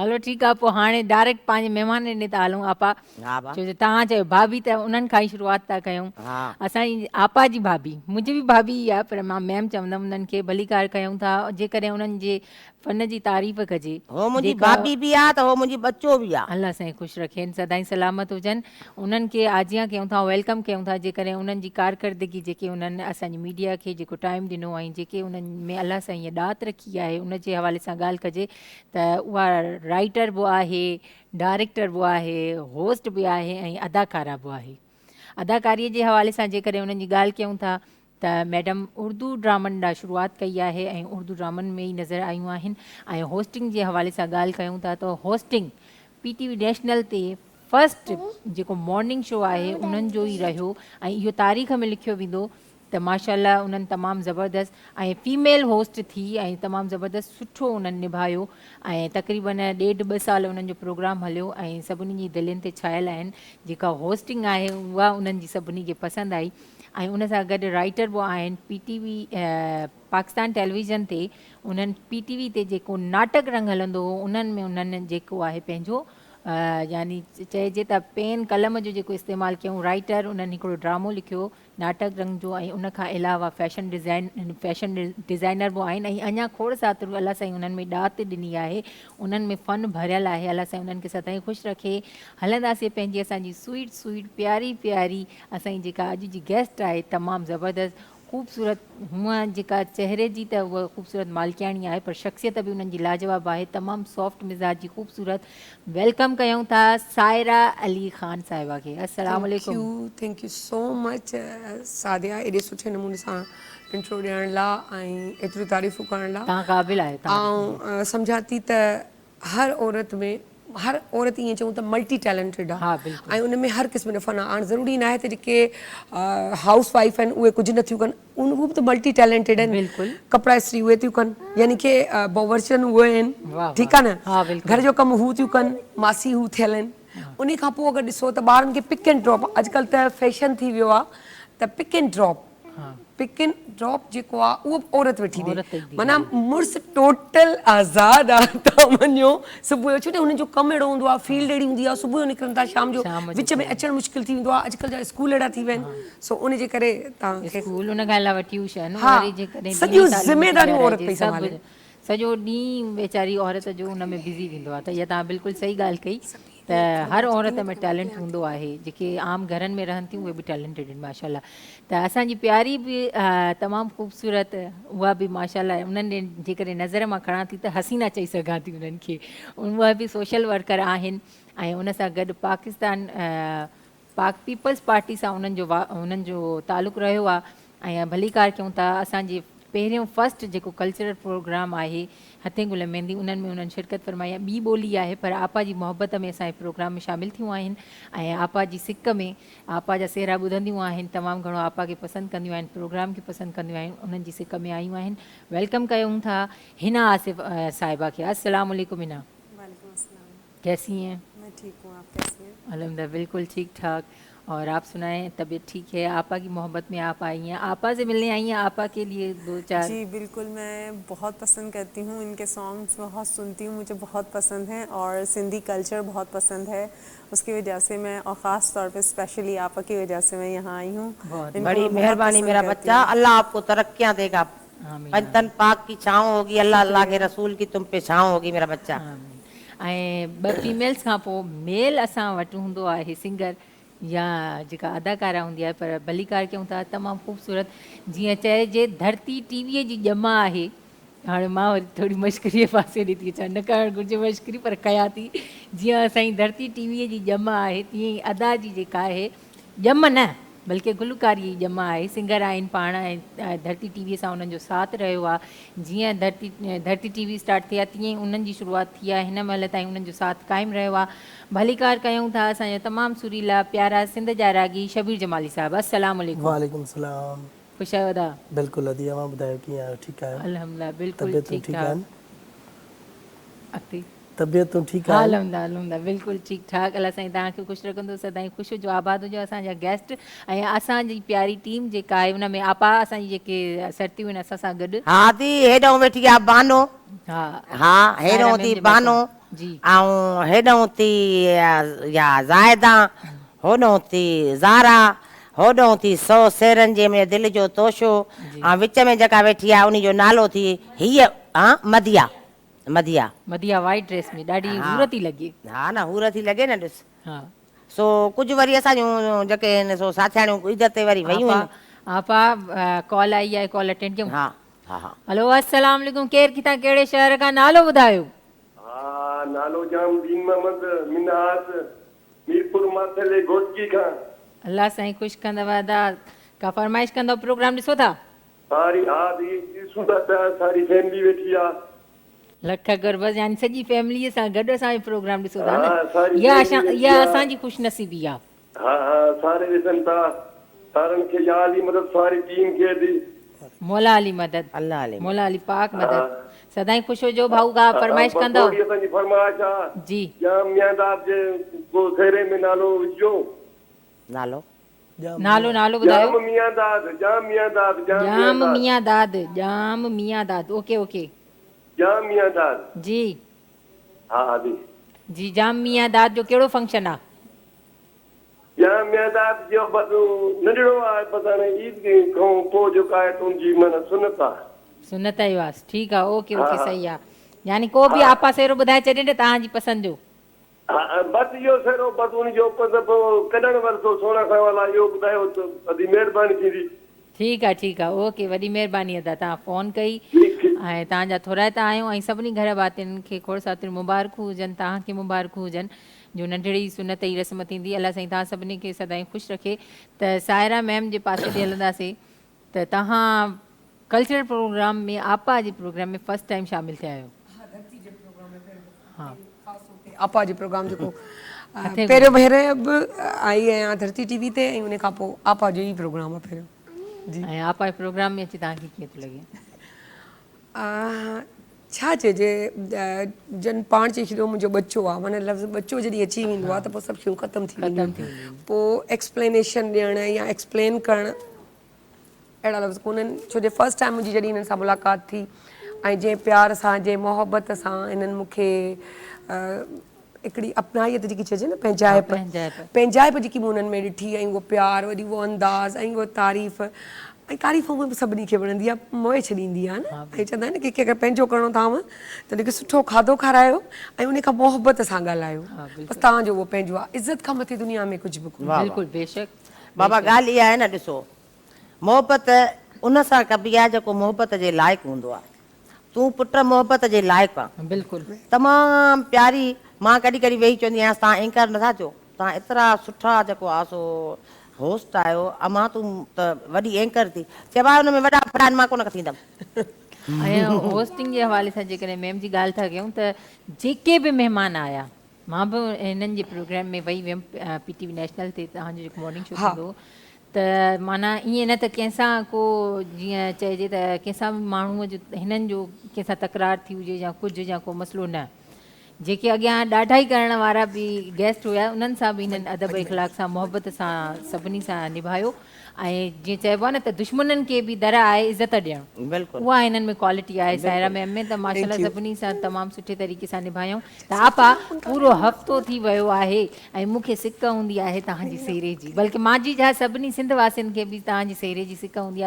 هلو ٺيڪ آ پوء هاڻي ڊائريڪٽ پنهنجي مهمانن ڏي ٿا هلون آپا ها ڀا ڇو جو توهان چيو ڀاڀي ته انهن کان ئي شروعات ٿا ڪيون ها اسان جي آپا جي ڀاڀي منهنجي به ڀاڀي ئي آ پر مان ميم چوندم انهن کي ڀليڪار ڪيون ٿا جيڪڏهن انهن جي فن جي تعريف ڪجي هو منهنجي جيڪا ڀاڀي به آ ته هو منهنجي ٻچو به آ. الله سائين خوش رکين سدائين سلامت هجن انهن کي آجيان ڪيون ٿا welcome ڪيون ٿا جيڪڏهن انهن جي ڪارڪردگي جيڪي انهن اسان جي ميڊيا کي جيڪو ٽائيم ڏنو ۽ جيڪي انهن ۾ الله سائين ڏات رکي آهي ان جي حوالي سان ڳالهه ڪجي ته اها رائيٽر به آهي، ڊائريڪٽر به آهي، هوسٽ به آهي ۽ اداڪارا به آهي. اداڪاريء جي حوالي سان جيڪڏهن انهن جي ڳالهه ڪيون ٿا ته ميڊم اردو ڊرامن ڏانهن شروعات ڪئي آهي ۽ اردو ڊرامن ۾ ئي نظر آيون آهن ۽ هوسٽنگ جي حوالي سان ڳالهه ڪيون ٿا ته hosting P T V national تي فرسٽ جيڪو مارننگ شو آهي انهن جو ئي رهيو ۽ اهو تاريخ ۾ لکيو ويندو ته ماشاء الله انهن تمام زبردست ۽ فيميل هوسٽ ٿي ۽ تمام زبردست سٺو انهن نڀايو ۽ تقريبن ڏيڍ ٻه سال انهن جو پروگرام هليو ۽ سڀني جي دلين تي ڇايل آهن جيڪا هوسٽنگ آهي اها انهن جي سڀني کي پسند آئي ۽ ان سان گڏ رائيٽر به آهن P T V Pakistan television تي انهن پي ٽي وي تي جيڪو ناٽڪ رنگ هلندو هو انهن ۾ انهن جيڪو آهي پنهنجو يعني چئجي ته پين قلم جو جيڪو استعمال ڪيائون رائيٽر انهن هڪڙو ڊرامو لکيو ناٽڪ رنگ جو ۽ ان کان علاوه فيشن ڊزائن فيشن ڊزائنر به آهن ۽ اڃا کوڙ ساتريون الله سائين انهن ۾ ڏات ڏني آهي انهن ۾ فن ڀريل آهي الله سائين انهن کي سدائين خوش رکي هلنداسين پنهنجي اسان جي سوئيٽ سوئيٽ پياري پياري اسان جي جيڪا اڄ جي گيسٽ آهي تمام زبردست خوبصورت هونء جيڪا چهري جي ته هوء خوبصورت مالڪياڻي آهي پر شخصيت به انهن جي لاجواب آهي تمام سافٽ مزاج جي خوبصورت welcome ڪيون ٿا سائره علي خان صاحبه کي السلام thank عليڪم. You thank you so much Sadia ايڏي سٺي نموني سان انٽرو ڏيڻ لا ۽ ايتريون تعريفون ڪرڻ لا. توهان قابل آهيو تعريفن جي. آئون سمجهان ٿي ته هر عورت ۾ هر عورت ائين چئون ته ملٽي ٽيلنٽيڊ آ ها بلڪل. ۽ ان ۾ هر قسم جو فن آ هاڻ ضروري ناهي ته جيڪي هائوس وائيف آهن اهي ڪجهه نٿيون ڪن اهي به ته ملٽي ٽيلنٽيڊ آهن بلڪل. ڪپڙا استري اهي ٿيون ڪن يعني ڪي باورچن اهي آهن واه ٺيڪ واه آ نه ها بلڪل. گهر جو ڪم هو ٿيون ڪن ماسي هو ٿيل آهن انهي کان پوء اگر ڏسو ته ٻارن کي پڪ اينڊ ڊراپ اڄڪلهه ته فيشن ٿي ويو آ ته pick and drop pick and drop جيڪو آ اهو به عورت ويٺي ڏي معنيٰ مڙس ٽوٽل آزاد آ تان وڃو صبح جو ڇو ته هنن جو ڪم اهڙو هوندو آ فيلڊ اهڙي هوندي آ صبح جو نڪرن ٿا شام جو وچ ۾ اچڻ مشڪل ٿي ويندو آ اڄڪلهه جا اسڪول اهڙا ٿي ويا آهن سو ان جي ڪري تان کي اسڪول ان کان علاوه ٽيوشن ها وري جيڪڏهن ديني سڄيون تعليم ٿي ذميداريون عورت ڏيارائجي پئي سڀ سنڀالي. سڄو ڏينهن ويچاري عورت جو ان ۾ بزي ويندو آ ته اها تان بلڪل صحيح ڳالهه ڪئي ته هر عورت ۾ ٽيلنٽ هوندو آهي جيڪي عام گهرن ۾ رهن ٿيون اهي به ٽيلنٽيڊ آهن ماشاء الله ته اسان جي پياري به تمام خوبصورت اها به ماشاء الله انهن ڏي جيڪڏهن نظر مان کڻان ٿي ته حسينه چئي سگهان ٿي انهن کي اها به سوشل ورڪر آهن ۽ ان سان گڏ پاڪستان پاڪ پيپلز پارٽي سان انهن جو انهن جو تعلق رهيو آهي ۽ ڀليڪار ڪيون ٿا اسان جي پهريون فرسٽ جيڪو ڪلچرل پروگرام آهي هٿين گل ميندي انهن ۾ انهن شرڪت فرمائي آهي ٻي ٻولي آهي پر آپا جي محبت ۾ اسان جي پروگرام ۾ شامل ٿيون آهن ۽ آپا جي سڪ ۾ آپا جا سهرا ٻڌنديون آهن تمام گهڻو آپا کي پسند ڪنديون آهن پروگرام کي پسند ڪنديون آهن انهن جي سڪ ۾ آيون آهن welcome ڪيون ٿا حنا آصف صاحبه کي السلام عليڪم حنا. وعليڪم السلام. ڪيسي هين؟ مين ٺيڪ هون آپ ڪيسي هين؟ الحمدلله بلڪل ٺيڪ ٺاڪ اور آپ سنائين طبيعت ٺيڪ هي آپا ڪي محبت ۾ آپ آئي هين آپا سي ملني آئي هين آپا ڪي ليي دو چار. جي بلڪل مين بهت پسند ڪرتي هون انڪي سانگس بهت سنتي هون مجهي بهت پسند هين اور سنڌي ڪلچر بهت پسند هي اسڪي وجه سي مين اور خاص طور پي اسپيشلي آپا ڪي وجه سي مين يهان آئي هون انڪو بڙي مين بهت مهرباني پسند ميرا ڪرتي بچا هون. الله آپ ڪو ترقيان ديگا آمين پنجتن آمين. پاڪ ڪي ڇانو هوگي الله الله ڪي شڪريه. رسول ڪي تم پي ڇانو هوگي ميرا بچا. آمين ۽ ٻه فيميلز کان پوء ميل اسان وٽ هوندو آهي سنگر يا جيڪا اداڪارا هوندي آهي پر ڀليڪار ڪيون ٿا تمام خوبصورت جيئن چئجي ڌرتي ٽي وي جي ڄم آهي هاڻي مان وري ٿوري مشڪري پاسي ڏي ٿي اچان نه ڪرڻ گهرجي مشڪري پر ڪيان ٿي جيئن اسان جي ڌرتي ٽي وي جي ڄم آهي تيئن ئي ادا جي جيڪا آهي ڄم نه بلڪه گلوڪاري جي ڄم آهي سنگر آهن پاڻ ۽ ڌرتي ٽي وي سان انهن جو ساٿ رهيو آهي جيئن ڌرتي ڌرتي ٽي وي اسٽارٽ ٿي آهي تيئن ئي انهن جي شروعات ٿي آهي هن مهل تائين انهن جو ساٿ قائم رهيو آهي ڀليڪار ڪيون ٿا اسان جا تمام سريلا پيارا سنڌ جا راڳي شبير جمالي صاحب السلام عليڪم. وعليڪم السلام. خوش آهيو ادا. بلڪل ادي اوهان ٻڌايو ڪيئن آهيو ٺيڪ آهيو. الحمدلله بلڪل طبيعتون ٺيڪ ٺيڪ ٺاڪ. آهن. اڳتي. طبيعتون ٺيڪ ها آهن. الحمدلله الحمدلله بلڪل ٺيڪ ٺاڪ الله سائين توهان کي خوش رکندو سدائين خوش هجو آباد هجو اسان جا گيسٽ ۽ اسان جي پياري ٽيم جيڪا آهي ان ۾ آپا اسان جي جيڪي سرتيون آهن اسان سان گڏ. ها ادي هيڏانهن ويٺي آ بانو. ها ها سائره هيڏانهن ميم ٿي جي بانو. ڀرسان. جي. ۽ هيڏئون ٿي يا زاهده، هوڏئون ٿي زارا، هوڏئون ٿي سو سيرن جي منهنجي دل جو توشو ۽ وچ ۾ جيڪا ويٺي آ انهي جو نالو ٿي هيء ها مديحه مديحه. مديحه وائيٽ ڊريس ۾ ڏاڍي حور ٿي لڳي. ها نه حور ٿي لڳي نه ڏس. ها. سو ڪجهه وري اسان جون جيڪي آهن سو ساٿياڻيون عيد تي وري ويون آهن. آپا آپا ڪال آئي آهي ڪال اٽينڊ ڪيون. ها ها ها. هلو السلام عليڪم ڪير ڪٿان ڪهڙي شهر کان نالو ٻڌايو. ها نالو ڄام دين محمد منهاس ميرپور ماٿيلي گهوٽڪي کان. الله سائين خوش ڪندو ادا ڪا فرمائش ڪندو پروگرام ڏسو ٿا. ساري ها the ڏسون ٿا پيا ساري فيملي ويٺي آ. لک قرب يعني سڄي فيملي سان گڏ اسان جو پروگرام ڏسو ٿا نه ها ساري اها فيملي اسان ويٺي اها آ. اسان جي خوش نصيبي آ. ها ها ساري ڏسن ٿا سارن کي يا علي مدد ساري ٽيم کي the. مولا علي مدد الله علي مدد. مولا علي پاڪ ها مدد سدائين خوش هجو ڀائو ڪا ها فرمائش بس ڪندؤ. ٿوري اسان جي فرمائش آ جي. ڄام ميانداد جي ڪو سهري ۾ نالو وجهجو. نالو. ڄام نالو نالو ٻڌايو. ڄام ميانداد ڄام ميانداد ڄام ڄام ميانداد. ميان داد ڄام ميان داد اوڪي اوڪي. ڄام ميانداد. جي. ها ها جي. جي ڄام ميان داد جو ڪهڙو فنڪشن آ. ڄام ميانداد جو بس ننڍڙو آ بس هاڻي عيد کان پوء جيڪو آهي ته ان جي معنيٰ سنت آ. سنت جو آ ٺيڪ آ اوڪي ها اوڪي ها صحيح آ يعني ڪو به ها آپا سهرو ٻڌائي ڇڏي نه توهان جي پسند جو. ها بس اهو سهرو بس ان جو بس پوء ڪڏڻ ورتو سهڻا سائين والا اهو ٻڌايو ته ادي مهرباني ٿيندي. ٺيڪ آ ٺيڪ آ اوڪي وڏي مهرباني ادا توهان فون ڪئي ٺيڪ ٺيڪ. ۽ توهان جا ٿورائتا آهيون ۽ سڀني گهر ڀاتين کي کوڙ ساتريون مبارڪون هجن توهان کي مبارڪون هجن جو ننڍڙي سنت جي رسم ٿيندي الله سائين توهان سڀني کي سدائين خوش رکي ته سائره ميم جي پاسي ڏي هلنداسين ته توهان ڪلچرل پروگرام ۾ آپا جي پروگرام ۾ فرسٽ ٽائيم شامل ٿيا آهيو. ها ڌرتي جي پروگرام ۾ پهريون دفعو ها خاص طور تي آپا جي پروگرام جيڪو هٿين پهريون ڀيري به آئي آهيان ڌرتي ٽي وي تي ۽ ان کان پوء آپا جو ئي پروگرام آهي پهريون جي. ۽ آپا جي پروگرام ۾ اچي توهان کي ڪيئن ٿو لڳي؟ ڇا چئجي جن پاڻ چئي ڇڏيو منهنجو ٻچو آ معنيٰ لفظ ٻچو جڏهن اچي ويندو آ ته پوء سڀ شيون ختم ٿي وينديون پوء ايڪسپلينيشن ڏيڻ يا ايڪسپلين ڪرڻ اهڙا لفظ ڪونهن ڇو جو فرسٽ ٽائيم منهنجي جڏهن هنن سان ملاقات ٿي ۽ جنهن پيار سان جنهن محبت سان هنن مون کي هڪڙي اپنائيت جيڪي چئجي نه پنهنجائپ پنهنجائپ جيڪي مون انهن ۾ ڏٺي ۽ اهو پيار وري اهو انداز ۽ اهو تعريف ۽ تعريف هونئن به سڀني کي وڻندي آهي موهي ڇڏيندي آهي نه ۽ چوندا آهن نه ڪنهن کي اگر پنهنجو ڪرڻو اٿو ته ان کي سٺو کاڌو کارايو ۽ ان کان محبت سان ڳالهايو بس توهان جو اهو پنهنجو آهي عزت کان مٿي دنيا ۾ ڪجهه به ڪونهي. بلڪل بيشڪ. بابا ڳالهه اها آهي نه ڏسو محبت ان سان ڪبي آهي جيڪو محبت جي لائق هوندو آهي تون پٽ محبت جي لائق آن بلڪل. تمام پياري مان ڪڏهن ڪڏهن ويهي چوندي آهيانس توهان اينڪر نٿا ٿيو توهان ايترا سٺا جيڪو آ سو هوسٽ آهيو امان تون ته وڏي اينڪر ٿي چئبو آهي ان ۾ وڏا ڦڙا آهن مان ڪونه ٿيندم. ۽ هوسٽنگ جي حوالي سان جيڪڏهن ميم جي ڳالهه ٿا ڪيون ته جيڪي به مهمان آيا مان به هنن جي پروگرام ۾ وئي ويم پي ٽي وي نيشنل تي توهان جو جيڪو مارننگ شو ٿيندو هو ته معنيٰ ائين نه ته ڪنهن سان ڪو جيئن چئجي ته ڪنهن سان به ماڻهوء جو هنن جو ڪنهن سان تڪرار ٿي هجي يا ڪجهه يا ڪو مسئلو نه جيڪي اڳيان ڏاڍائي ڪرڻ وارا به گيسٽ هيا انهن سان به هنن ادب اخلاق سان محبت سان سڀني سان نڀايو ۽ جيئن چئبو آهي نه ته دشمنن کي به در آهي عزت ڏيڻ بلڪل اها هنن ۾ ڪوالٽي آهي سائره ميم ۾ ته ماشاء الله سڀني سان تمام سٺي طريقي سان نڀايائون ته آپا پورو هفتو ٿي ويو آهي ۽ مون کي سڪ هوندي آهي توهان جي سيري جي بلڪه مان جي ڇا سڀني سنڌ واسين کي به توهان جي سيري جي سڪ هوندي آهي.